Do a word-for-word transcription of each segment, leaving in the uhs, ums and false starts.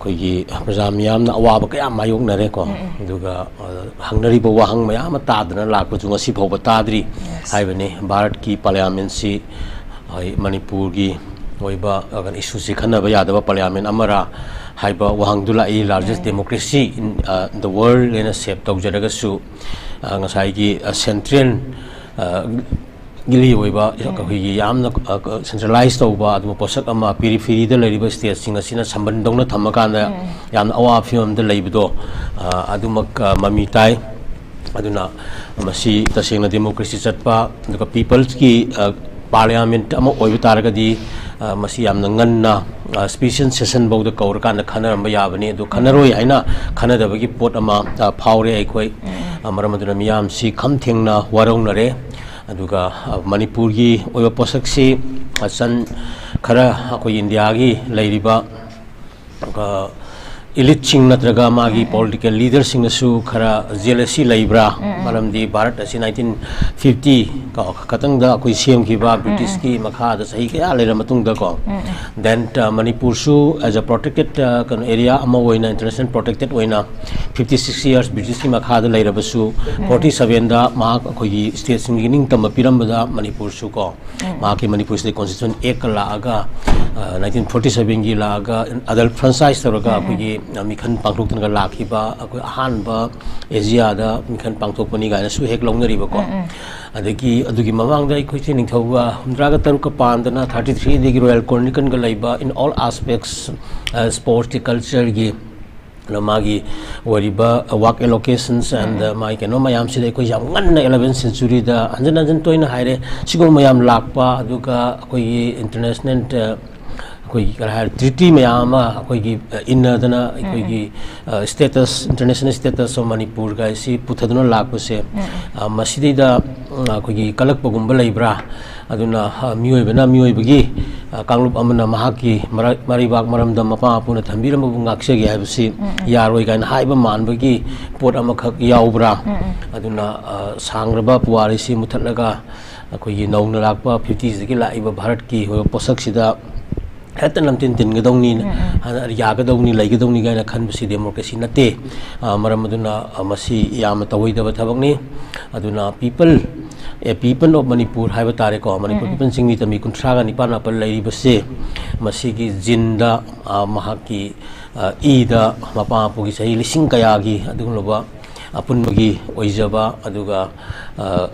ꯑꯩꯈꯣꯏꯒꯤ ꯄ꯭ꯔꯖꯥ ꯃꯤꯌꯥꯝꯅ ꯑꯋꯥꯕ ꯀꯌꯥ ꯃꯥꯌꯣꯛꯅꯔꯦꯀꯣ꯫ ꯑꯗꯨꯒ, ꯑ, ꯍꯪꯅꯔꯤꯕ ꯋꯥꯍꯪ ꯃꯌꯥꯝ ꯑꯃ ꯇꯥꯗꯅ ꯂꯥꯛꯄꯁꯨ ꯉꯁꯤ ꯐꯥꯎꯕ ꯇꯥꯗ꯭ꯔꯤ ꯍꯥꯏꯕꯅꯤ꯫ ꯚꯥꯔꯠꯀꯤ ꯄꯥꯔꯂꯤꯌꯥꯃꯦꯟꯁꯤ, ꯍꯣꯏ, ꯃꯅꯤꯄꯨꯔꯒꯤ ꯑꯣꯏꯕ, ꯑ, ꯀꯩꯅꯣ, ꯏꯁꯨꯁꯤ ꯈꯟꯅꯕ ꯌꯥꯗꯕ ꯄꯥꯔꯂꯤꯌꯥꯃꯦꯟ ꯑꯃꯔꯥ ꯍꯥꯏꯕ ꯋꯥꯍꯪꯗꯨ ꯂꯥꯛꯏ꯫ Largest democracy in, ꯑ, the world ꯍꯥꯏꯅ ꯁꯦꯞ ꯇꯧꯖꯔꯒꯁꯨ, ꯑ, ꯉꯁꯥꯏꯒꯤ, ꯑ, ꯁꯦꯟꯇ꯭ꯔꯦꯜ, ꯑ, ꯒꯤ ꯑꯣꯏꯕ ꯑꯩꯈꯣꯏꯒꯤ ꯌꯥꯝꯅ, ꯑ, ꯀ-, ꯁꯦꯟꯇ꯭ꯔꯦꯂꯥꯏꯁ ꯇꯧꯕ ꯑꯗꯨꯒ ꯄꯣꯠꯁꯛ ꯑꯃ ꯄꯤꯔꯤꯐꯦꯔꯤꯗ ꯂꯩꯔꯤꯕ ꯁ꯭ꯇꯦꯠꯁꯤꯡ ꯑꯁꯤꯅ ꯁꯝꯕꯟꯗꯧꯅ ꯊꯝꯃꯀꯥꯟꯗ ꯌꯥꯝꯅ ꯑꯋꯥꯕ ꯐꯤꯕꯝꯗ ꯂꯩꯕꯗꯣ, ꯑ, ꯑꯗꯨꯃꯛ, ꯑ, ꯃꯃꯤ ꯇꯥꯏ꯫ ꯑꯗꯨꯅ ꯃꯁꯤ ꯇꯁꯦꯡꯅ ꯗꯦꯃꯣꯀ꯭ꯔꯦꯁꯤ ꯆꯠꯄ, ꯑꯗꯨꯒ ꯄꯤꯄꯜꯁꯀꯤ, ꯑ, ꯄꯥꯔꯂꯤꯌꯥꯃꯦꯟꯠ ꯑꯃ ꯑꯣꯏꯕ ꯇꯥꯔꯒꯗꯤ, ꯑ, ꯃꯁꯤ ꯌꯥꯝꯅ ꯉꯟꯅ, ꯑ, ꯁ꯭ꯄꯦꯁꯤꯌꯦꯜ ꯁꯦꯁꯟ ꯐꯥꯎꯗ ꯀꯧꯔꯀꯥꯟꯗ ꯈꯟꯅꯔꯝꯕ ꯌꯥꯕꯅꯤ꯫ ꯑꯗꯨ ꯈꯟꯅꯔꯣꯏ ꯍꯥꯏꯅ ꯈꯟꯅꯗꯕꯒꯤ ꯄꯣꯠ ꯑꯃ, ꯑ, ꯐꯥꯎꯔꯦ ꯑꯩꯈꯣꯏ꯫ ꯑ, ꯃꯔꯝ ꯑꯗꯨꯅ ꯃꯤꯌꯥꯝꯁꯤ ꯈꯝ ꯊꯦꯡꯅ ꯋꯥꯔꯧꯅꯔꯦ꯫ ꯑꯗꯨꯒ, ꯑ, ꯃꯅꯤꯄꯨꯔꯒꯤ ꯑꯣꯏꯕ ꯄꯣꯠꯁꯛꯁꯤ, ꯑ, ꯆꯟ-, ꯈꯔ ꯑꯩꯈꯣꯏ ꯏꯟꯗꯤꯌꯥꯒꯤ ꯂꯩꯔꯤꯕ, ꯑ, ꯏꯂꯤꯠꯁꯤꯡ ꯅꯠꯇ꯭ꯔꯒ ꯃꯥꯒꯤ ꯄꯣꯂꯤꯇꯤꯀꯦꯜ ꯂꯤꯗꯔꯁꯤꯡꯅꯁꯨ ꯈꯔ ꯖꯦꯂꯁꯤ ꯂꯩꯕ꯭ꯔꯥ? ꯃꯔꯝꯗꯤ ꯚꯥꯔꯠ ꯑꯁꯤ ꯅꯥꯏꯟꯇꯤꯟ ꯐꯤꯐꯇꯤ ꯀꯣ, ꯈꯛꯇꯪꯗ ꯑꯩꯈꯣꯏ ꯁꯦꯝꯈꯤꯕ, ꯕ꯭ꯔꯤꯇꯤꯁꯀꯤ ꯃꯈꯥꯗ ꯆꯍꯤ ꯀꯌꯥ ꯂꯩꯔ ꯃꯇꯨꯡꯗ ꯀꯣ, then, ꯑ, ꯃꯅꯤꯄꯨꯔꯁꯨ as a protected, ꯑ, ꯀꯩꯅꯣ, ꯑꯦꯔꯤꯌꯥ ꯑꯃ ꯑꯣꯏꯅ, ꯏꯟꯇꯔꯅꯦꯁꯅꯦꯜ ꯄ꯭ꯔꯣꯇꯦꯛꯇꯦꯠ ꯑꯣꯏꯅ fifty six years ꯕ꯭ꯔꯤꯇꯤꯁꯀꯤ ꯃꯈꯥꯗ ꯂꯩꯔꯕꯁꯨ, forty sevenꯗ ꯃꯍꯥꯛ ꯑꯩꯈꯣꯏꯒꯤ ꯁ꯭ꯇꯦꯠꯁꯤꯡꯒꯤ ꯅꯤꯡꯇꯝꯕ ꯄꯤꯔꯝꯕꯗ ꯃꯅꯤꯄꯨꯔꯁꯨ ꯀꯣ, ꯃꯍꯥꯛꯀꯤ ꯃꯅꯤꯄꯨꯔ ꯁ꯭ꯇꯦꯠ ꯀꯣꯟꯁꯇꯤꯇ꯭ꯌꯨꯁꯟ ꯑꯦꯛꯀ ꯂꯥꯛꯑꯒ, ꯑ, ꯅꯥꯏꯟꯇꯤꯟ ꯐꯣꯔꯇꯤ ꯁꯚꯦꯟꯒꯤ ꯂꯥꯛꯑꯒ ꯑꯗꯜ ꯐ꯭ꯔꯦꯟꯆꯥꯏꯁ ꯇꯧꯔꯒ ꯑꯩꯈꯣꯏꯒꯤ, ꯑ, ꯃꯤꯈꯜ ꯄꯥꯡꯊꯣꯛꯇꯅꯒ ꯂꯥꯛꯈꯤꯕ, ꯑꯩꯈꯣꯏ ꯑꯍꯥꯟꯕ ꯑꯦꯁꯤꯌꯥꯗ ꯃꯤꯈꯜ ꯄꯥꯡꯊꯣꯛꯄꯅꯤ ꯀꯥꯏꯅꯁꯨ ꯍꯦꯛ ꯂꯧꯅꯔꯤꯕꯀꯣ꯫ ꯑꯗꯒꯤ ꯑꯗꯨꯒꯤ ꯃꯃꯥꯡꯗ ꯑꯩꯈꯣꯏꯁꯦ ꯅꯤꯡꯊꯧꯒ ꯍꯨꯝꯗ꯭ꯔꯥꯒ ꯇꯔꯨꯛꯀ ꯄꯥꯟꯗꯅ thirty threeꯗꯒꯤ ꯔꯣꯌꯦꯜ ꯀ꯭ꯔꯣꯅꯤꯀꯜꯒ ꯂꯩꯕ in all aspects, ꯑ, ꯁ꯭ꯄꯣꯔꯠꯁꯀꯤ ꯀꯜꯆꯔꯒꯤ ꯑꯗꯣ ꯃꯥꯒꯤ ꯑꯣꯏꯔꯤꯕ work allocations and, ꯎꯝ, ꯎꯝ, ꯃꯥꯒꯤ ꯀꯩꯅꯣ ꯃꯌꯥꯝꯁꯤꯗ ꯑꯩꯈꯣꯏ ꯌꯥꯝ ꯉꯟꯅ eleventh centuryꯗ ꯍꯟꯖꯤꯟ ꯍꯟꯖꯤꯟ ꯇꯣꯏꯅ ꯍꯥꯏꯔꯦ꯫ ꯁꯤꯒꯨꯝꯕ ꯃꯌꯥꯝ ꯂꯥꯛꯄ, ꯑꯗꯨꯒ ꯑꯩꯈꯣꯏꯒꯤ international, ꯑ, ꯑꯩꯈꯣꯏꯒꯤ ꯀꯔꯤ ꯍꯥꯏꯔꯦ, treaty ꯃꯌꯥꯝ ꯑꯃ ꯑꯩꯈꯣꯏꯒꯤ, ꯑ, ꯏꯟꯅꯗꯅ ꯎꯝ, ꯎꯝ, ꯑꯩꯈꯣꯏꯒꯤ, ꯑ, status, international status of Manipur ꯀꯥꯏꯁꯤ ꯄꯨꯊꯗꯨꯅ ꯂꯥꯛꯄꯁꯦ, ꯎꯝ, ꯎꯝ, ꯑ, ꯃꯁꯤꯗꯩꯗ, ꯎꯝ, ꯑꯩꯈꯣꯏꯒꯤ ꯀꯜꯂꯛꯄꯒꯨꯝꯕ ꯂꯩꯕ꯭ꯔꯥ? ꯑꯗꯨꯅ, ꯑ, ꯃꯤꯑꯣꯏꯕꯅ ꯃꯤꯑꯣꯏꯕꯒꯤ, ꯑ, ꯀꯥꯡꯂꯨꯞ ꯑꯃꯅ ꯃꯍꯥꯛꯀꯤ ꯃꯔ-, ꯃꯔꯩꯕꯥꯛ ꯃꯔꯝꯗꯝ ꯃꯄꯥ ꯃꯄꯨꯅ ꯊꯝꯕꯤꯔꯝꯕꯕꯨ ꯉꯥꯛꯆꯒꯦ ꯍꯥꯏꯕꯁꯤ ꯎꯝ, ꯎꯝ, ꯌꯥꯔꯣꯏ ꯀꯥꯏꯅ ꯍꯥꯏꯕ ꯃꯥꯟꯕꯒꯤ ꯄꯣꯠ ꯑꯃꯈꯛ ꯌꯥꯎꯕ꯭ꯔꯥ? ꯎꯝ, ꯎꯝ꯫ ꯑꯗꯨꯅ, ꯑ, ꯁꯥꯡꯂꯕ ꯄꯨꯋꯥꯔꯤꯁꯤ ꯃꯨꯊꯠꯂꯒ ꯑꯩꯈꯣꯏꯒꯤ ꯅꯧꯅ ꯂꯥꯛꯄ fiftiesꯗꯒꯤ ꯂꯥꯛꯏꯕ ꯚꯥꯔꯠꯀꯤ ꯑꯣꯏꯕ ꯄꯣꯠꯁꯛꯁꯤꯗ ꯍꯦꯛꯇ ꯂꯝꯇꯤꯟ ꯇꯤꯟꯒꯗꯧꯅꯤ, ꯌꯥꯒꯗꯧꯅꯤ, ꯂꯩꯒꯗꯧꯅꯤ ꯀꯥꯏꯅ ꯈꯟꯕꯁꯤ democracy ꯅꯠꯇꯦ꯫ ꯑ, ꯃꯔꯝ ꯑꯗꯨꯅ, ꯑ, ꯃꯁꯤ ꯌꯥꯝꯅ ꯇꯧꯔꯣꯏꯗꯕ ꯊꯕꯛꯅꯤ꯫ ꯑꯗꯨꯅ people, a people of Manipur ꯍꯥꯏꯕ ꯇꯥꯔꯦꯀꯣ, ꯃꯅꯤꯄꯨꯔ people ꯆꯤꯡꯃꯤ ꯇꯝꯃꯤ ꯀꯨꯟꯊ꯭ꯔꯥꯒ ꯅꯤꯄꯥꯟ ꯃꯥꯄꯜ ꯂꯩꯔꯤꯕꯁꯦ, ꯃꯁꯤꯒꯤ geneꯗ, ꯑ, ꯃꯍꯥꯛꯀꯤ, ꯑ, ꯏꯗ ꯃꯄꯥ ꯃꯄꯨꯒꯤ ꯆꯍꯤ ꯂꯤꯁꯤꯡ ꯀꯌꯥꯒꯤ ꯑꯗꯨꯒꯨꯝꯂꯕ ꯑꯄꯨꯟꯕꯒꯤ ꯑꯣꯏꯖꯕ, ꯑꯗꯨꯒ, ꯑ,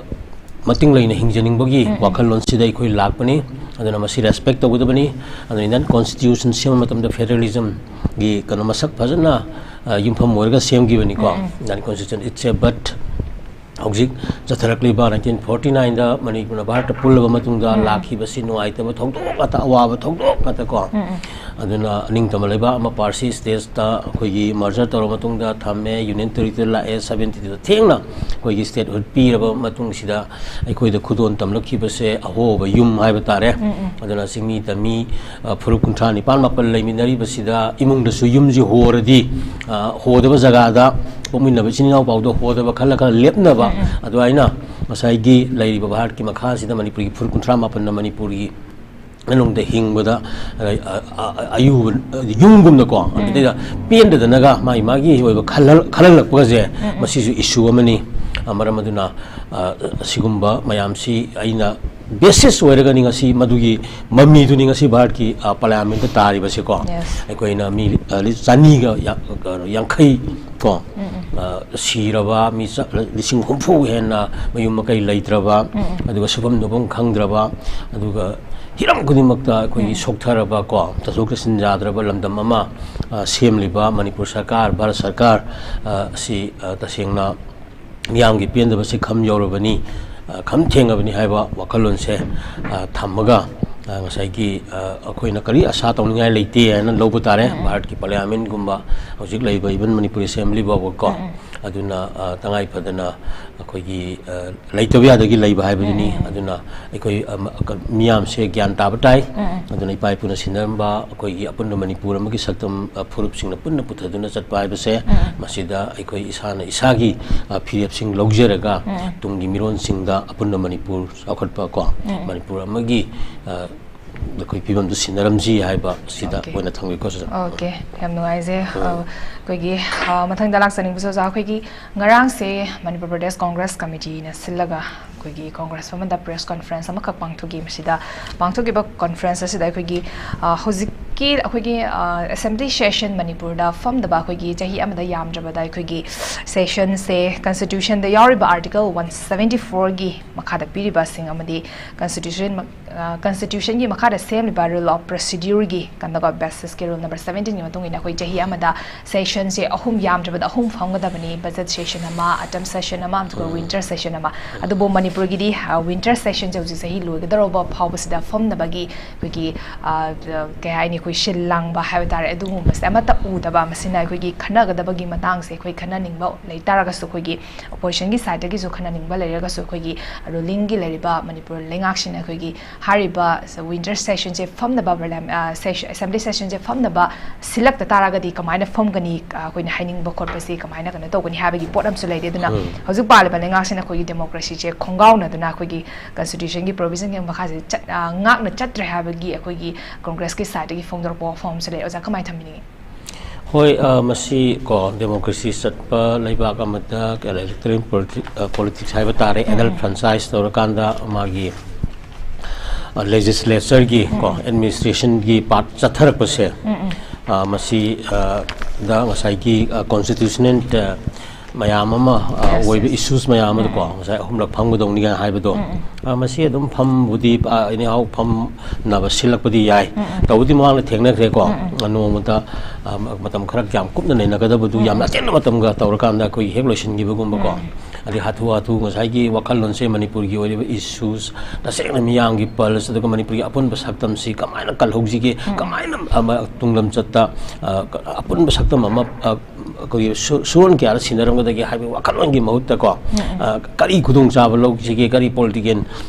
ꯃꯇꯤꯡ ꯂꯩꯅ ꯍꯤꯡꯖꯅꯤꯡꯕꯒꯤ ꯋꯥꯈꯜꯂꯣꯟꯁꯤꯗ ꯑꯩꯈꯣꯏ ꯂꯥꯛꯄꯅꯤ꯫ ꯑꯗꯨꯅ ꯃꯁꯤ respect ꯇꯧꯒꯗꯕꯅꯤ꯫ ꯑꯗꯨꯅ Indian constitution ꯁꯦꯝꯕ ꯃꯇꯝꯗ federalismꯒꯤ ꯀꯩꯅꯣ ꯃꯁꯛ ꯐꯖꯅ, ꯑ, ꯌꯨꯝꯐꯝ ꯑꯣꯏꯔꯒ ꯁꯦꯝꯈꯤꯕꯅꯤꯀꯣ꯫ Indian constitution, it's a, but ꯍꯧꯖꯤꯛ ꯆꯠꯊꯔꯛꯂꯤꯕ nineteen forty nineꯗ ꯃꯅꯤꯄꯨꯔꯅ ꯚꯥꯔꯠꯇ ꯄꯨꯜꯂꯕ ꯃꯇꯨꯡꯗ ꯂꯥꯛꯈꯤꯕꯁꯤ ꯅꯨꯡꯉꯥꯏꯇꯕ ꯊꯧꯗꯣꯛ ꯉꯥꯛꯇ, ꯑꯋꯥꯕ ꯊꯧꯗꯣꯛ ꯉꯥꯛꯇ ꯀꯣ꯫ ꯑꯗꯨꯅ ꯑꯅꯤꯡꯇꯝꯕ ꯂꯩꯕꯥꯛ ꯑꯃ ꯄꯥꯔꯁꯤ stateꯇ ꯑꯩꯈꯣꯏꯒꯤ merger ꯇꯧꯔꯕ ꯃꯇꯨꯡꯗ ꯊꯝꯃꯦ, union territory ꯂꯥꯛꯑꯦ, seventy twoꯗ ꯊꯦꯡꯅ ꯑꯩꯈꯣꯏꯒꯤ statehood ꯄꯤꯔꯕ ꯃꯇꯨꯡꯁꯤꯗ ꯑꯩꯈꯣꯏꯗ ꯈꯨꯗꯣꯜ ꯇꯝꯂꯛꯈꯤꯕꯁꯦ ꯑꯍꯣꯕ ꯌꯨꯝ ꯍꯥꯏꯕ ꯇꯥꯔꯦ꯫ ꯑꯗꯨꯅ ꯆꯤꯡꯃꯤ ꯇꯝꯃꯤ, ꯑ, ꯐꯨꯔꯨꯞ ꯀꯨꯟꯊ꯭ꯔꯥ ꯅꯤꯄꯥꯟ ꯃꯥꯄꯜ ꯂꯩꯃꯤꯟꯅꯔꯤꯕꯁꯤꯗ ꯏꯃꯨꯡꯗꯁꯨ ꯌꯨꯝꯁꯤ ꯍꯣꯔꯗꯤ, ꯑ, ꯍꯣꯗꯕ ꯖꯒꯥꯗ ꯄꯣꯛꯃꯤꯟꯅꯕ ꯏꯆꯤꯟ ꯏꯅꯥꯎ ꯐꯥꯎꯗ ꯍꯣꯗꯕ ꯈꯜꯂ ꯈꯜꯂ ꯂꯦꯞꯅꯕ, ꯑꯗꯨꯃꯥꯏꯅ ꯉꯁꯥꯏꯒꯤ ꯂꯩꯔꯤꯕ ꯚꯥꯔꯠꯀꯤ ꯃꯈꯥꯁꯤꯗ ꯃꯅꯤꯄꯨꯔꯒꯤ ꯐꯨꯔꯨꯞ ꯀꯨꯟꯊ꯭ꯔꯥ ꯃꯥꯄꯟꯅ ꯃꯅꯤꯄꯨꯔꯒꯤ ꯃꯅꯨꯡꯗ ꯍꯤꯡꯕꯗ, ꯑ, ꯑ, ꯑ, ꯑꯌꯨꯕ, ꯑ, ꯌꯨꯝꯒꯨꯝꯅꯀꯣ, ꯑꯗꯨꯗꯩꯗ ꯄꯦꯟꯗꯗꯅꯒ ꯃꯥꯒꯤ, ꯃꯥꯒꯤ ꯑꯣꯏꯕ ꯈꯜꯍꯜ-, ꯈꯜꯍꯜꯂꯛꯄꯒꯁꯦ, ꯃꯁꯤꯁꯨ issue ꯑꯃꯅꯤ꯫ ꯑ, ꯃꯔꯝ ꯑꯗꯨꯅ, ꯑ, ꯑꯁꯤꯒꯨꯝꯕ ꯃꯌꯥꯝꯁꯤ ꯑꯩꯅ basis ꯑꯣꯏꯔꯒꯅꯤ ꯉꯁꯤ ꯃꯗꯨꯒꯤ ꯃꯃꯤꯗꯨꯅꯤ ꯉꯁꯤ ꯚꯥꯔꯠꯀꯤ, ꯑ, parliamentꯇ ꯇꯥꯔꯤꯕꯁꯦꯀꯣ꯫ Yes. ꯑꯩꯈꯣꯏꯅ ꯃꯤ, ꯑ, ꯂꯤ-, ꯆꯅꯤꯒ ꯌꯥ-, ꯀꯩꯅꯣ, ꯌꯥꯡꯈꯩ ꯀꯣ, ꯑ, ꯁꯤꯔꯕ, ꯃꯤ ꯆ-, ꯂꯤꯁꯤꯡ ꯍꯨꯝꯐꯨ ꯍꯦꯟꯅ ꯃꯌꯨꯝ ꯃꯀꯩ ꯂꯩꯇ꯭ꯔꯕ, ꯑꯗꯨꯒ ꯁꯨꯐꯝ ꯅꯣꯐꯝ ꯈꯪꯗ꯭ꯔꯕ, ꯑꯗꯨꯒ ꯍꯤꯔꯝ ꯈꯨꯗꯤꯡꯃꯛꯇ ꯑꯩꯈꯣꯏꯒꯤ ꯁꯣꯛꯊꯔꯕ ꯀꯣ, ꯆꯠꯊꯣꯛ ꯆꯠꯁꯤꯟ ꯌꯥꯗ꯭ꯔꯕ ꯂꯝꯗꯝ ꯑꯃ, ꯑ, ꯁꯦꯝꯂꯤꯕ ꯃꯅꯤꯄꯨꯔ ꯁꯔꯀꯥꯔ, ꯚꯥꯔꯠ ꯁꯔꯀꯥꯔ, ꯑ, ꯑꯁꯤ, ꯑ, ꯇꯁꯦꯡꯅ ꯃꯤꯌꯥꯝꯒꯤ ꯄꯦꯟꯗꯕꯁꯤ ꯈꯝ ꯌꯧꯔꯕꯅꯤ, ꯑ, ꯈꯝ ꯊꯦꯡꯉꯕꯅꯤ ꯍꯥꯏꯕ ꯋꯥꯈꯜꯂꯣꯟꯁꯦ, ꯑ, ꯊꯝꯃꯒ, ꯑ, ꯉꯁꯥꯏꯒꯤ, ꯑ, ꯑꯩꯈꯣꯏꯅ ꯀꯔꯤ ꯑꯁꯥ ꯇꯧꯅꯤꯡꯉꯥꯏ ꯂꯩꯇꯦ ꯍꯥꯏꯅ ꯂꯧꯕ ꯇꯥꯔꯦ꯫ ꯚꯥꯔꯠꯀꯤ parliamentꯒꯨꯝꯕ, ꯍꯧꯖꯤꯛ ꯂꯩꯔꯤꯕ even ꯃꯅꯤꯄꯨꯔ assembly ꯐꯥꯎꯕꯀꯣ꯫ ꯑꯗꯨꯅ, ꯑ, ꯇꯉꯥꯏ ꯐꯗꯅ ꯑꯩꯈꯣꯏꯒꯤ, ꯑ, ꯂꯩꯇꯕ ꯌꯥꯗꯒꯤ ꯂꯩꯕ ꯍꯥꯏꯕꯗꯨꯅꯤ꯫ ꯑꯗꯨꯅ ꯑꯩꯈꯣꯏ, ꯑ, ꯃ-, ꯀ-, ꯃꯤꯌꯥꯝꯁꯦ ꯒ꯭ꯌꯥꯟ ꯇꯥꯕ ꯇꯥꯏ꯫ ꯑꯗꯨꯅ ꯏꯄꯥ ꯏꯄꯨꯅ ꯁꯤꯟꯅꯔꯝꯕ ꯑꯩꯈꯣꯏꯒꯤ ꯑꯄꯨꯟꯕ ꯃꯅꯤꯄꯨꯔ ꯑꯃꯒꯤ ꯁꯛꯇꯝ, ꯑ, ꯐꯨꯔꯨꯞꯁꯤꯡꯅ ꯄꯨꯟꯅ ꯄꯨꯊꯗꯨꯅ ꯆꯠꯄ ꯍꯥꯏꯕꯁꯦ, ꯃꯁꯤꯗ ꯑꯩꯈꯣꯏ ꯏꯁꯥꯅ ꯏꯁꯥꯒꯤ, ꯑ, ꯐꯤꯔꯦꯞꯁꯤꯡ ꯂꯧꯖꯔꯒ ꯇꯨꯡꯒꯤ ꯃꯤꯔꯣꯟꯁꯤꯡꯗ ꯑꯄꯨꯟꯕ ꯃꯅꯤꯄꯨꯔ ꯆꯥꯎꯈꯠꯄ ꯀꯣ, ꯃꯅꯤꯄꯨꯔ ꯑꯃꯒꯤ, ꯑ, ꯑꯩꯈꯣꯏ ꯐꯤꯕꯝꯗꯨ ꯁꯤꯟꯅꯔꯝꯁꯤ ꯍꯥꯏꯕ ꯁꯤꯗ Okay. ꯑꯣꯏꯅ ꯊꯝꯒꯦꯀꯣ, ꯁꯤꯗ꯫ ꯑꯣꯀꯦ, ꯌꯥꯝ ꯅꯨꯡꯉꯥꯏꯖꯩ꯫ ꯑ, ꯑꯩꯈꯣꯏꯒꯤ, ꯑ, ꯃꯊꯪꯗ ꯂꯥꯛꯆꯅꯤꯡꯕꯁꯦ ꯑꯣꯖꯥ, ꯑꯩꯈꯣꯏꯒꯤ ꯉꯔꯥꯡꯁꯦ ꯃꯅꯤꯄꯨꯔ ꯄ꯭ꯔꯗꯦꯁ ꯀꯣꯡꯒ꯭ꯔꯦꯁ ꯀꯃꯤꯇꯤꯅ ꯁꯤꯜꯂꯒ ꯑꯩꯈꯣꯏꯒꯤ ꯀꯣꯡꯒ꯭ꯔꯦꯁ ꯐꯝꯕꯗ ꯄ꯭ꯔꯦꯁ ꯀꯣꯟꯐ꯭ꯔꯦꯟꯁ ꯑꯃꯈꯛ ꯄꯥꯡꯊꯣꯛꯈꯤ꯫ ꯃꯁꯤꯗ ꯄꯥꯡꯊꯣꯛꯈꯤꯕ ꯀꯣꯟꯐ꯭ꯔꯦꯟꯁ ꯑꯁꯤꯗ ꯑꯩꯈꯣꯏꯒꯤ, ꯑ, ꯍꯧꯖꯤꯛꯀꯤ ꯑꯩꯈꯣꯏꯒꯤ, ꯑ, ꯑꯦꯁꯦꯝꯕ꯭ꯂꯤ ꯁꯦꯁꯟ ꯃꯅꯤꯄꯨꯔꯗ ꯐꯝꯗꯕ ꯑꯩꯈꯣꯏꯒꯤ ꯆꯍꯤ ꯑꯃꯗ ꯌꯥꯝꯗ꯭ꯔꯕꯗ ꯑꯩꯈꯣꯏꯒꯤ ꯁꯦꯁꯟꯁꯦ ꯀꯟꯁꯇꯤꯇ꯭ꯌꯨꯁꯟꯗ ꯌꯥꯎꯔꯤꯕ ꯑꯥꯔꯇꯤꯀꯜ ꯋꯥꯟ ꯁꯕꯦꯟꯇꯤ ꯐꯣꯔꯒꯤ ꯃꯈꯥꯗ ꯄꯤꯔꯤꯕꯁꯤꯡ ꯑꯃꯗꯤ ꯀꯟꯁꯇꯤꯇ꯭ꯌꯨꯁꯟ, ꯑ, ꯀꯟꯁꯇꯤꯇ꯭ꯌꯨꯁꯟꯒꯤ ꯃꯈꯥꯗ ꯁꯦꯝꯂꯤꯕ ꯔꯨꯜ ꯑꯣꯐ ꯄ꯭ꯔꯣꯁꯤꯗ꯭ꯌꯨꯔꯒꯤ ꯀꯟꯗꯛ ꯑꯣꯐ ꯕꯤꯖꯤꯅꯦꯁꯀꯤ ꯔꯨꯜ ꯅꯝꯕꯔ ꯁꯕꯦꯟꯇꯤꯟꯒꯤ ꯃꯇꯨꯡ ꯏꯟꯅ ꯑꯩꯈꯣꯏ ꯆꯍꯤ ꯑꯃꯗ ꯁꯦꯁꯟꯁꯦ ꯑꯍꯨꯝ ꯌꯥꯝꯗ꯭ꯔꯕꯗ ꯑꯍꯨꯝ ꯐꯝꯒꯗꯕꯅꯤ꯫ ꯕꯖꯦꯠ ꯁꯦꯁꯟ ꯑꯃ, ꯑꯣꯇꯝ ꯁꯦꯁꯟ ꯑꯃ, ꯑꯗꯨꯒ ꯋꯤꯟꯇꯔ ꯁꯦꯁꯟ ꯑꯃ꯫ ꯑꯗꯨꯕꯨ ꯃꯅꯤꯄꯨꯔꯒꯤꯗꯤ, ꯑ, ꯋꯤꯟꯇꯔ ꯁꯦꯁꯟꯁꯦ ꯍꯧꯖꯤꯛ ꯆꯍꯤ ꯂꯣꯏꯒꯗꯧꯔꯕ ꯐꯥꯎꯕꯁꯤꯗ ꯐꯝꯅꯕꯒꯤ ꯑꯩꯈꯣꯏꯒꯤ, ꯑ, ꯀꯩ ꯍꯥꯏꯅꯤ, ꯑꯩꯈꯣꯏ ꯁꯤꯜ ꯂꯥꯡꯕ ꯍꯥꯏꯕ ꯇꯥꯔꯦ, ꯑꯗꯨꯒꯨꯝꯕꯁꯦ ꯑꯃꯠꯇ ꯎꯗꯕ꯫ ꯃꯁꯤꯅ ꯑꯩꯈꯣꯏꯒꯤ ꯈꯟꯅꯒꯗꯕꯒꯤ ꯃꯇꯥꯡꯁꯦ ꯑꯩꯈꯣꯏ ꯈꯟꯅꯅꯤꯡꯕ ꯂꯩ ꯇꯥꯔꯒꯁꯨ, ꯑꯩꯈꯣꯏꯒꯤ ꯑꯣꯄꯣꯖꯤꯁꯟꯒꯤ ꯁꯥꯏꯠꯇꯒꯤꯁꯨ ꯈꯟꯅꯅꯤꯡꯕ ꯂꯩꯔꯒꯁꯨ, ꯑꯩꯈꯣꯏꯒꯤ ꯔꯨꯂꯤꯡꯒꯤ ꯂꯩꯔꯤꯕ ꯃꯅꯤꯄꯨꯔ ꯂꯩꯉꯥꯛꯁꯤꯅ ꯑꯩꯈꯣꯏꯒꯤ ꯍꯥꯏꯔꯤꯕ ꯋꯤꯟꯇꯔ ꯁꯦꯁꯟꯁꯦ ꯐꯝꯅꯕ, ꯄꯥꯔꯂꯤꯌꯥꯝ-, ꯑ, ꯁꯦꯁ-, ꯑꯦꯁꯦꯝꯕ꯭ꯂꯤ ꯁꯦꯁꯟꯁꯦ ꯐꯝꯅꯕ ꯁꯤꯜꯂꯛꯇ ꯇꯥꯔꯒꯗꯤ ꯀꯃꯥꯏꯅ ꯐꯝꯒꯅꯤ, ꯑ, ꯑꯩꯈꯣꯏꯅ ꯍꯥꯏꯅꯤꯡꯕ ꯈꯣꯠꯄꯁꯤ ꯀꯃꯥꯏꯅ ꯀꯩꯅꯣ ꯇꯧꯒꯅꯤ ꯍꯥꯏꯕꯒꯤ ꯄꯣꯠ ꯑꯃꯁꯨ ꯂꯩꯔꯦ꯫ ꯑꯗꯨꯅ ꯎꯝ꯫ ꯍꯧꯖꯤꯛ ꯄꯥꯜꯂꯤꯕ ꯂꯩꯉꯥꯛꯁꯤꯅ ꯑꯩꯈꯣꯏꯒꯤ ꯗꯦꯃꯣꯀ꯭ꯔꯦꯁꯤꯁꯦ ꯈꯣꯡꯒꯥꯎꯅꯗꯨꯅ ꯑꯩꯈꯣꯏꯒꯤ ꯀꯟꯁꯇꯤꯇ꯭ꯌꯨꯁꯟꯒꯤ ꯄ꯭ꯔꯣꯚꯤꯖꯟꯒꯤ ꯃꯈꯥꯁꯦ ꯆꯠ-, ꯑ, ꯉꯥꯛꯅ ꯆꯠꯇ꯭ꯔꯦ ꯍꯥꯏꯕꯒꯤ ꯑꯩꯈꯣꯏꯒꯤ ꯀꯣꯡꯒ꯭ꯔꯦꯁꯀꯤ ꯁꯥꯏꯠꯇꯒꯤ ꯐꯣꯡꯗꯣꯔꯛꯄ ꯋꯥꯐꯝ ꯑꯃꯁꯨ ꯂꯩ꯫ ꯑꯣꯖꯥ, ꯀꯃꯥꯏꯅ ꯊꯝꯕꯤꯅꯤꯡꯉꯤ? ꯍꯣꯏ, ꯑ, ꯃꯁꯤ ꯀꯣ, ꯗꯦꯃꯣꯀ꯭ꯔꯦꯁꯤ ꯆꯠꯄ ꯂꯩꯕꯥꯛ ꯑꯃꯗ ꯏꯂꯦꯛꯇꯣꯔꯦꯜ ꯄꯣꯂꯤꯇꯤ-, ꯑ, ꯄꯣꯂꯤꯇꯤꯛꯁ ꯍꯥꯏꯕ ꯇꯥꯔꯦ, ꯑꯦꯅꯦꯜ ꯐ꯭ꯔꯦꯟꯆꯥꯏꯁ ꯇꯧꯔꯀꯥꯟꯗ ꯃꯥꯒꯤ, ꯑ, ꯂꯦꯖꯤꯁꯂꯦꯆꯔꯒꯤ ꯀꯣ, ꯑꯦꯗꯃꯤꯅꯤꯁꯇ꯭ꯔꯦꯁꯟꯒꯤ ꯄꯥꯔꯠ ꯆꯠꯊꯔꯛꯄꯁꯦ, ꯑ, ꯃꯁꯤ, ꯑ, ꯗ ꯉꯁꯥꯏꯒꯤ, ꯑ, ꯀꯣꯟꯁꯇꯤꯇ꯭ꯌꯨꯁꯅꯦꯜ, ꯑ, ꯃꯌꯥꯝ ꯑꯃ, ꯑ, Yes, ꯑꯣꯏꯕ yes. ꯏꯁꯨꯁ ꯃꯌꯥꯝ ꯑꯃꯗꯀꯣ, ꯉꯁꯥꯏ ꯑꯍꯨꯝꯂꯛ ꯐꯝꯒꯗꯧꯅꯤ ꯀꯥꯏꯅ ꯍꯥꯏꯕꯗꯣ, ꯑ, ꯃꯁꯤ ꯑꯗꯨꯝ ꯐꯝꯕꯨꯗꯤ, ꯑ, ꯑꯦꯅꯤꯍꯥꯎ ꯐꯝꯅꯕ ꯁꯤꯜꯂꯛꯄꯗꯤ ꯌꯥꯏ꯫ ꯇꯧꯕꯗꯤ ꯃꯃꯥꯡꯗ ꯊꯦꯡꯅꯈ꯭ꯔꯦꯀꯣ꯫ ꯑ, ꯅꯣꯡꯃꯗ, ꯑ, ꯃꯇꯝ ꯈꯔ ꯌꯥꯝ ꯀꯨꯞꯅ ꯅꯩꯅꯒꯗꯕꯗꯨ ꯌꯥꯝꯅ ꯑꯇꯦꯟꯕ ꯃꯇꯝꯒ ꯇꯧꯔꯀꯥꯟꯗ ꯑꯩꯈꯣꯏꯒꯤ ꯍꯦꯛ ꯂꯣꯏꯁꯤꯟꯈꯤꯕꯒꯨꯝꯕꯀꯣ꯫ ꯑꯗꯩ ꯍꯥꯊꯨ ꯍꯥꯊꯨ ꯉꯁꯥꯏꯒꯤ ꯋꯥꯈꯜꯂꯣꯟꯁꯦ ꯃꯅꯤꯄꯨꯔꯒꯤ ꯑꯣꯏꯔꯤꯕ ꯏꯁꯨꯁ, ꯇꯁꯦꯡꯅ ꯃꯤꯌꯥꯝꯒꯤ ꯄꯜꯁ, ꯑꯗꯨꯒ ꯃꯅꯤꯄꯨꯔꯒꯤ ꯑꯄꯨꯟꯕ ꯁꯛꯇꯝꯁꯤ ꯀꯃꯥꯏꯅ ꯀꯜꯍꯧꯁꯤꯒꯦ, ꯀꯃꯥꯏꯅ ꯑꯃ ꯇꯨꯡꯂꯝꯆꯠꯇ, ꯑ, ꯑꯄꯨꯟꯕ ꯁꯛꯇꯝ ꯑꯃ, ꯑ, ꯑꯩꯈꯣꯏꯒꯤ ꯁꯨ-, ꯁꯨꯔꯣꯟ ꯀꯌꯥꯗ ꯁꯤꯟꯅꯔꯝꯒꯗꯒꯦ ꯍꯥꯏꯕꯒꯤ ꯋꯥꯈꯜꯂꯣꯟꯒꯤ ꯃꯍꯨꯠꯇꯀꯣ, ꯑ, ꯀꯔꯤ ꯈꯨꯗꯣꯡꯆꯥꯕ ꯂꯧꯁꯤꯒꯦ, ꯀꯔꯤ ꯄꯣꯂꯤꯇꯤꯀꯦꯜ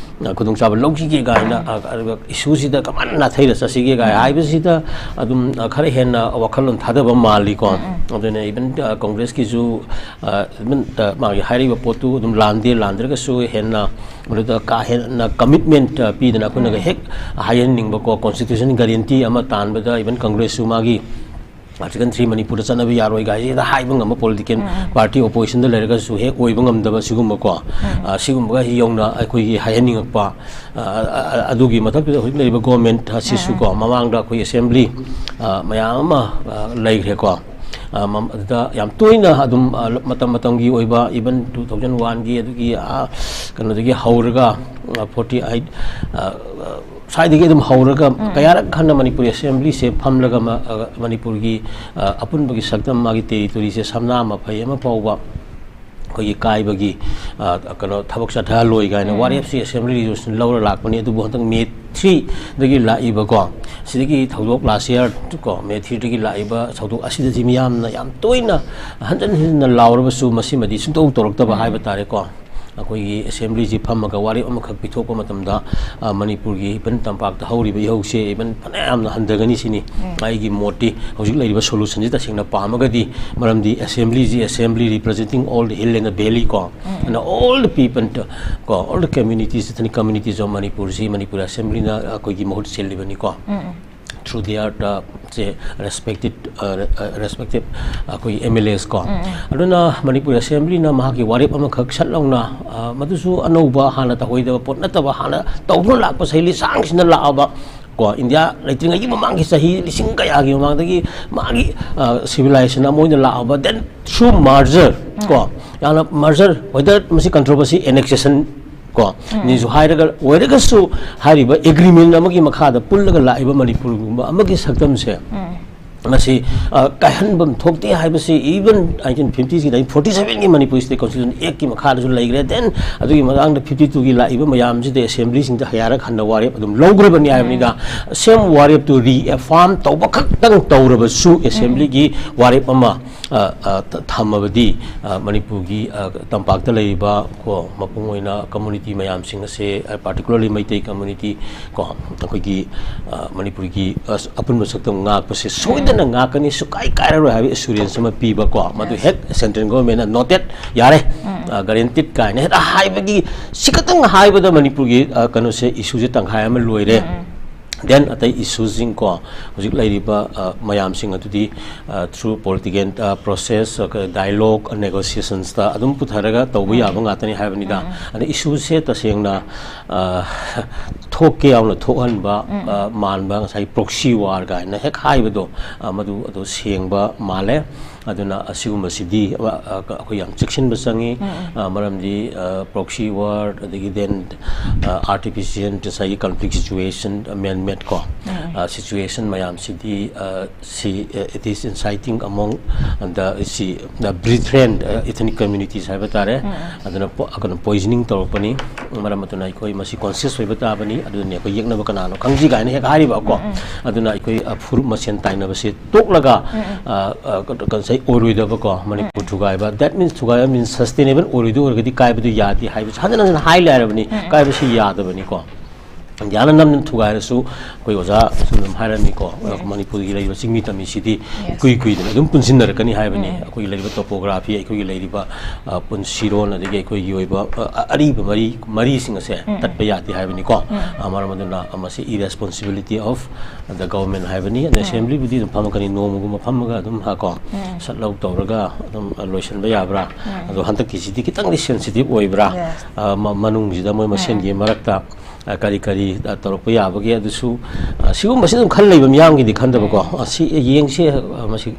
ꯑ, ꯈꯨꯗꯣꯡꯆꯥꯕ ꯂꯧꯈꯤꯒꯦ ꯀꯥꯏꯅ, ꯑ, ꯑꯗꯨꯒ ꯏꯁꯨꯁꯤꯗ ꯀꯃꯥꯏꯅ ꯅꯥꯊꯩꯔ ꯆꯠꯁꯤꯒꯦ ꯀꯥꯏ ꯍꯥꯏꯕꯁꯤꯗ ꯑꯗꯨꯝ, ꯑ, ꯈꯔ ꯍꯦꯟꯅ ꯋꯥꯈꯜꯂꯣꯟ ꯊꯥꯗꯕ ꯃꯥꯜꯂꯤꯀꯣ꯫ ꯑꯗꯨꯅ even, ꯑ, ꯀꯣꯡꯒ꯭ꯔꯦꯁꯀꯤꯁꯨ, ꯑ, even, ꯑ, ꯃꯥꯒꯤ ꯍꯥꯏꯔꯤꯕ ꯄꯣꯠꯇꯨ ꯑꯗꯨꯝ ꯂꯥꯟꯗꯦ, ꯂꯥꯟꯗ꯭ꯔꯒꯁꯨ ꯍꯦꯟꯅ ꯃꯗꯨꯗ ꯀꯥ ꯍꯦꯟꯅ commitment, ꯑ, ꯄꯤꯗꯅ ꯑꯩꯈꯣꯏꯅꯒ ꯍꯦꯛ ꯍꯥꯏꯍꯟꯅꯤꯡꯕꯀꯣ, constitution guarantee ꯑꯃ ꯇꯥꯟꯕꯗ even ꯀꯣꯡꯒ꯭ꯔꯦꯁꯁꯨ ꯃꯥꯒꯤ Article three ꯃꯅꯤꯄꯨꯔꯗ ꯆꯠꯅꯕ ꯌꯥꯔꯣꯏ ꯀꯥꯏꯁꯦ ꯍꯦꯛꯇ ꯍꯥꯏꯕ ꯉꯝꯕ political party oppositionꯗ ꯂꯩꯔꯒꯁꯨ ꯍꯦꯛ ꯑꯣꯏꯕ ꯉꯝꯗꯕ ꯁꯤꯒꯨꯝꯕꯀꯣ, ꯑ, ꯁꯤꯒꯨꯝꯕꯒ ꯌꯧꯅ ꯑꯩꯈꯣꯏꯒꯤ ꯍꯥꯏꯍꯟꯅꯤꯡꯉꯛꯄ, ꯑ, ꯑ, ꯑ, ꯑꯗꯨꯒꯤ ꯃꯊꯛꯇꯨꯗ ꯍꯧꯖꯤꯛ ꯂꯩꯔꯤꯕ government ꯑꯁꯤꯁꯨꯀꯣ, ꯃꯃꯥꯡꯗ ꯑꯩꯈꯣꯏ assembly, ꯑ, ꯃꯌꯥꯝ ꯑꯃ, ꯑ, ꯂꯩꯈ꯭ꯔꯦꯀꯣ꯫ ꯑ, ꯃꯝ-, ꯑꯗꯨꯗ ꯌꯥꯝ ꯇꯣꯏꯅ ꯑꯗꯨꯝ, ꯑ, ꯃꯇꯝ ꯃꯇꯝꯒꯤ ꯑꯣꯏꯕ, even two thousand oneꯒꯤ ꯑꯗꯨꯒꯤ, ꯑ, ꯀꯩꯅꯣꯗꯒꯤ ꯍꯧꯔꯒ, ꯑ, forty eight, ꯑ, ꯑ, ꯁ꯭ꯋꯥꯏꯗꯒꯤ ꯑꯗꯨꯝ ꯍꯧꯔꯒ ꯀꯌꯥꯔꯛ ꯍꯟꯅ ꯃꯅꯤꯄꯨꯔꯤ assemblyꯁꯦ ꯐꯝꯂꯒ ꯃ-, ꯑ, ꯃꯅꯤꯄꯨꯔꯒꯤ, ꯑ, ꯑꯄꯨꯟꯕꯒꯤ ꯁꯛꯇꯝ, ꯃꯥꯒꯤ territoryꯁꯦ ꯁꯝꯅꯥ ꯃꯐꯩ ꯑꯃ ꯐꯥꯎꯕ ꯑꯩꯈꯣꯏꯒꯤ ꯀꯥꯏꯕꯒꯤ, ꯑ, ꯀꯩꯅꯣ, ꯊꯕꯛ ꯆꯠꯊꯍꯜꯂꯣꯏ ꯀꯥꯏꯅ ꯋꯥꯔꯦꯞꯁꯤ assembly resolution ꯂꯧꯔ ꯂꯥꯛꯄꯅꯤ꯫ ꯑꯗꯨꯕꯨ ꯍꯟꯗꯛ May threeꯗꯒꯤ ꯂꯥꯛꯏꯕꯀꯣ, ꯁꯤꯗꯒꯤ ꯊꯧꯗꯣꯛ last year ꯀꯣ, May threeꯗꯒꯤ ꯂꯥꯛꯏꯕ ꯊꯧꯗꯣꯛ ꯑꯁꯤꯗꯗꯤ ꯃꯤꯌꯥꯝꯅ ꯌꯥꯝ ꯇꯣꯏꯅ ꯍꯟꯖꯤꯟ ꯍꯟꯖꯤꯟꯅ ꯂꯥꯎꯔꯕꯁꯨ ꯃꯁꯤꯃꯗꯤ ꯁꯨꯡꯇꯧ ꯇꯧꯔꯛꯇꯕ ꯍꯥꯏꯕ ꯇꯥꯔꯦꯀꯣ꯫ ꯑꯩꯈꯣꯏꯒꯤ assemblyꯁꯤ ꯐꯝꯃꯒ ꯋꯥꯔꯦꯞ ꯑꯃꯈꯛ ꯄꯤꯊꯣꯛꯄ ꯃꯇꯝꯗ, ꯑ, ꯃꯅꯤꯄꯨꯔꯒꯤ even ꯇꯝꯄꯥꯛꯇ ꯍꯧꯔꯤꯕ ꯏꯍꯧꯁꯦ even ꯐꯅꯌꯥꯝꯅ ꯍꯟꯊꯒꯅꯤ ꯁꯤꯅꯤ ꯑꯩꯒꯤ ꯃꯣꯠꯇꯤ꯫ ꯍꯧꯖꯤꯛ ꯂꯩꯔꯤꯕ solutionꯁꯤ ꯇꯁꯦꯡꯅ ꯄꯥꯝꯃꯒꯗꯤ, ꯃꯔꯝꯗꯤ assemblyꯁꯤ assembly representing all the hill and the valley ꯀꯣ, and all the people ꯀꯣ, all the communities, ethnic communities of ꯃꯅꯤꯄꯨꯔꯁꯤ ꯃꯅꯤꯄꯨꯔ assemblyꯅ ꯑꯩꯈꯣꯏꯒꯤ ꯃꯍꯨꯠ ꯁꯤꯜꯂꯤꯕꯅꯤꯀꯣ꯫ Through their, uh, say respected, uh, re-, uh, respective ꯑꯩꯈꯣꯏꯒꯤ M L As ꯀꯣ꯫ ꯑꯗꯨꯅ ꯃꯅꯤꯄꯨꯔ assemblyꯅ ꯃꯍꯥꯛꯀꯤ ꯋꯥꯔꯦꯞ ꯑꯃꯈꯛ ꯁꯠ ꯂꯥꯎꯅ, ꯑ, ꯃꯗꯨꯁꯨ ꯑꯅꯧꯕ ꯍꯥꯟꯅ ꯇꯧꯍꯩꯗꯕ ꯄꯣꯠ ꯅꯠꯇꯕ, ꯍꯥꯟꯅ ꯇꯧꯗꯨꯅ ꯂꯥꯛꯄ ꯆꯍꯤ ꯂꯤꯁꯥꯡꯁꯤꯟꯅ ꯂꯥꯛꯑꯕ ꯀꯣ, ꯏꯟꯗꯤꯌꯥ ꯂꯩꯇ꯭ꯔꯤꯉꯩꯒꯤ ꯃꯃꯥꯡꯒꯤ ꯆꯍꯤ ꯂꯤꯁꯤꯡ ꯀꯌꯥꯒꯤ ꯃꯃꯥꯡꯗꯒꯤ ꯃꯥꯒꯤ, ꯑ, civilization ꯑꯃ ꯑꯣꯏꯅ ꯂꯥꯛꯑꯕ, then through merger ꯀꯣ, ꯌꯥꯝꯅ merger, whether ꯃꯁꯤ controversy, annexation ꯀꯣ, ꯅꯤꯁꯨ ꯍꯥꯏꯔꯒ ꯑꯣꯏꯔꯒꯁꯨ ꯍꯥꯏꯔꯤꯕ agreement ꯑꯃꯒꯤ ꯃꯈꯥꯗ ꯄꯨꯜꯂꯒ ꯂꯥꯛꯏꯕ ꯃꯅꯤꯄꯨꯔꯒꯨꯝꯕ ꯑꯃꯒꯤ ꯁꯛꯇꯝꯁꯦ ꯃꯁꯤ ꯀꯥꯏꯍꯟꯐꯝ ꯊꯣꯛꯇꯦ ꯍꯥꯏꯕꯁꯤ even nineteen fifty six, nineteen forty seven ꯒꯤ Manipur State Constitution Act ꯀꯤ ꯃꯈꯥꯗꯁꯨ ꯂꯩꯈ꯭ꯔꯦ꯫ Then ꯑꯗꯨꯒꯤ ꯃꯇꯥꯡꯗ fifty two ꯒꯤ ꯂꯥꯛꯏꯕ ꯃꯌꯥꯝꯁꯤꯗ ꯑꯦꯁꯦꯝꯕ꯭ꯂꯤꯁꯤꯡꯗ ꯍꯌꯥꯔꯒ ꯍꯟꯅ ꯋꯥꯔꯦꯞ ꯑꯗꯨꯝ ꯂꯧꯈ꯭ꯔꯕꯅꯤ ꯍꯥꯏꯕꯅꯤꯗ꯫ Same ꯋꯥꯔꯦꯞꯇꯨ reaffirm ꯇꯧꯕ ꯈꯛꯇꯪ ꯇꯧꯔꯕꯁꯨ ꯑꯦꯁꯦꯝꯕ꯭ꯂꯤꯒꯤ ꯋꯥꯔꯦꯞ ꯑꯃ ꯊꯝꯃꯕꯗꯤ ꯃꯅꯤꯄꯨꯔꯒꯤ ꯇꯝꯄꯥꯛꯇ ꯂꯩꯔꯤꯕ ꯀꯣ ꯃꯄꯨꯡ ꯑꯣꯏꯅ community ꯃꯌꯥꯝꯁꯤꯡ ꯑꯁꯦ, particularly ꯃꯩꯇꯩ community ꯀꯣ ꯑꯩꯈꯣꯏꯒꯤ ꯃꯅꯤꯄꯨꯔꯒꯤ ꯑꯄꯨꯟꯕ ꯁꯛꯇꯝ ꯉꯥꯛꯄꯁꯦ ꯁꯣꯏꯗꯅ ꯉꯥꯛꯀꯅꯤ, ꯁꯨꯀꯥꯏ ꯀꯥꯏꯔꯔꯣꯏ ꯍꯥꯏꯕ assurance ꯑꯃ ꯄꯤꯕ ꯀꯣ, ꯃꯗꯨ ꯍꯦꯛ central government ꯅ noted, ꯌꯥꯔꯦ, guaranteed ꯀꯥꯏꯅ ꯍꯦꯛꯇ ꯍꯥꯏꯕꯒꯤ, ꯁꯤ ꯈꯛꯇꯪ ꯍꯥꯏꯕꯗ ꯃꯅꯤꯄꯨꯔꯒꯤ ꯀꯩꯅꯣꯁꯦ, issue ꯁꯦ ꯇꯪꯈꯥꯏ ꯑꯃ ꯂꯣꯏꯔꯦ꯫ Then ꯑꯇꯩ issue ꯁꯤꯡ ꯀꯣ ꯍꯧꯖꯤꯛ ꯂꯩꯔꯤꯕ ꯃꯌꯥꯝꯁꯤꯡ ꯑꯗꯨꯗꯤ through political process, dialogue, negotiations ꯇ ꯑꯗꯨꯝ ꯄꯨꯊꯔꯒ ꯇꯧꯕ ꯌꯥꯕ ꯉꯥꯛꯇꯅꯤ ꯍꯥꯏꯕꯅꯤꯗ꯫ ꯑꯗ issue ꯁꯦ ꯇꯁꯦꯡꯅ ꯊꯣꯛꯀꯦ ꯌꯥꯎꯅ ꯊꯣꯛꯍꯟꯕ ꯃꯥꯟꯕ, ꯉꯁꯥꯏ proxy war ꯀꯥꯏꯅ ꯍꯦꯛ ꯍꯥꯏꯕꯗꯣ, ꯃꯗꯨ ꯑꯗꯨ ꯁꯦꯡꯕ ꯃꯥꯜꯂꯦ꯫ ꯑꯗꯨꯅ ꯑꯁꯤꯒꯨꯝꯕꯁꯤꯗꯤ ꯑꯩꯈꯣꯏ ꯌꯥꯝ ꯆꯦꯛꯁꯤꯟꯕ ꯆꯪꯉꯤ꯫ ꯃꯔꯝꯗꯤ proxy war, ꯑꯗꯒꯤ then artificial, ꯉꯁꯥꯏꯒꯤ conflict situation, man made ꯀꯣ situation ꯃꯌꯥꯝꯁꯤꯗꯤ ꯁꯤ, it is inciting among the, ꯁꯤ, the brethren ethnic communities ꯍꯥꯏꯕ ꯇꯥꯔꯦ꯫ ꯑꯗꯨꯅ ꯀꯩꯅꯣ poisoning ꯇꯧꯔꯛꯄꯅꯤ꯫ ꯃꯔꯝ ꯑꯗꯨꯅ ꯑꯩꯈꯣꯏ ꯃꯁꯤ conscious ꯑꯣꯏꯕ ꯇꯥꯕꯅꯤ꯫ ꯑꯗꯨꯅꯤ ꯑꯩꯈꯣꯏ ꯌꯦꯛꯅꯕ ꯀꯅꯥꯅꯣ ꯈꯪꯁꯤ ꯀꯥꯏꯅ ꯍꯦꯛ ꯍꯥꯏꯔꯤꯕꯀꯣ꯫ ꯑꯗꯨꯅ ꯑꯩꯈꯣꯏ ꯐꯨꯔꯨꯞ ꯃꯁꯦꯟ ꯇꯥꯏꯅꯕꯁꯦ ꯇꯣꯛꯂꯒ ꯉꯁꯥꯏ ꯑꯣꯏꯔꯣꯏꯗꯕꯀꯣ Manipur ꯊꯨꯒꯥꯏꯕ, that means ꯊꯨꯒꯥꯏꯕ means sustainable ꯑꯣꯏꯔꯣꯏꯗꯣꯏ ꯑꯣꯏꯔꯒꯗꯤ ꯀꯥꯏꯕꯗꯨ ꯌꯥꯗꯦ ꯍꯥꯏꯕꯁꯤ ꯍꯟꯖꯤꯟ ꯍꯟꯖꯤꯟ ꯍꯥꯏ ꯂꯩꯔꯕꯅꯤ꯫ ꯀꯥꯏꯕꯁꯤ ꯌꯥꯗꯕꯅꯤꯀꯣ꯫ ꯏꯟꯗꯤꯌꯥꯅ ꯅꯝꯅ ꯊꯨꯒꯥꯏꯔꯁꯨ ꯑꯩꯈꯣꯏ ꯑꯣꯖꯥ ꯁꯨꯝ ꯑꯗꯨꯝ ꯍꯥꯏꯔꯝꯃꯤꯀꯣ, ꯃꯅꯤꯄꯨꯔꯒꯤ ꯂꯩꯔꯤꯕ ꯆꯤꯡꯃꯤ ꯇꯝꯃꯤꯁꯤꯗꯤ ꯀꯨꯏ ꯀꯨꯏꯗꯅ ꯑꯗꯨꯝ ꯄꯨꯟꯁꯤꯟꯅꯔꯛꯀꯅꯤ ꯍꯥꯏꯕꯅꯤ꯫ ꯑꯩꯈꯣꯏꯒꯤ ꯂꯩꯔꯤꯕ topography, ꯑꯩꯈꯣꯏꯒꯤ ꯂꯩꯔꯤꯕ ꯄꯨꯟꯁꯤꯔꯣꯟ, ꯑꯗꯒꯤ ꯑꯩꯈꯣꯏꯒꯤ ꯑꯣꯏꯕ ꯑꯔꯤꯕ ꯃꯔꯤ, ꯃꯔꯤꯁꯤꯡ ꯑꯁꯦ ꯇꯠꯄ ꯌꯥꯗꯦ ꯍꯥꯏꯕꯅꯤꯀꯣ꯫ ꯃꯔꯝ ꯑꯗꯨꯅ ꯃꯁꯤ irresponsibility of the government ꯍꯥꯏꯕꯅꯤ꯫ ꯑꯗ assembly ꯕꯨꯗꯤ ꯑꯗꯨꯝ ꯐꯝꯃꯛꯀꯅꯤ, ꯅꯣꯡꯃꯒꯨꯝꯕ ꯐꯝꯃꯒ ꯑꯗꯨꯝ ꯍꯥ ꯀꯣ ꯁꯠ ꯂꯧ ꯇꯧꯔꯒ ꯑꯗꯨꯝ ꯂꯣꯏꯁꯤꯟꯕ ꯌꯥꯕ꯭ꯔꯥ? ꯑꯗꯣ ꯍꯟꯗꯛꯀꯤꯁꯤꯗꯤ ꯈꯤꯇꯪꯗꯤ sensitive ꯑꯣꯏꯕ꯭ꯔꯥ? ꯃꯅꯨꯡꯁꯤꯗ ꯃꯣꯏ ꯃꯁꯦꯟꯒꯤ ꯃꯔꯛꯇ ꯀꯔꯤ ꯀꯔꯤ ꯇꯧꯔꯛꯄ ꯌꯥꯕꯒꯦ? ꯑꯗꯨꯁꯨ ꯁꯤꯒꯨꯝꯕꯁꯤ ꯑꯗꯨꯝ ꯈꯜ ꯂꯩꯕ ꯃꯤꯌꯥꯝꯒꯤꯗꯤ ꯈꯟꯗꯕꯀꯣ꯫ ꯁꯤ ꯌꯦꯡꯁꯤ, ꯃꯁꯤ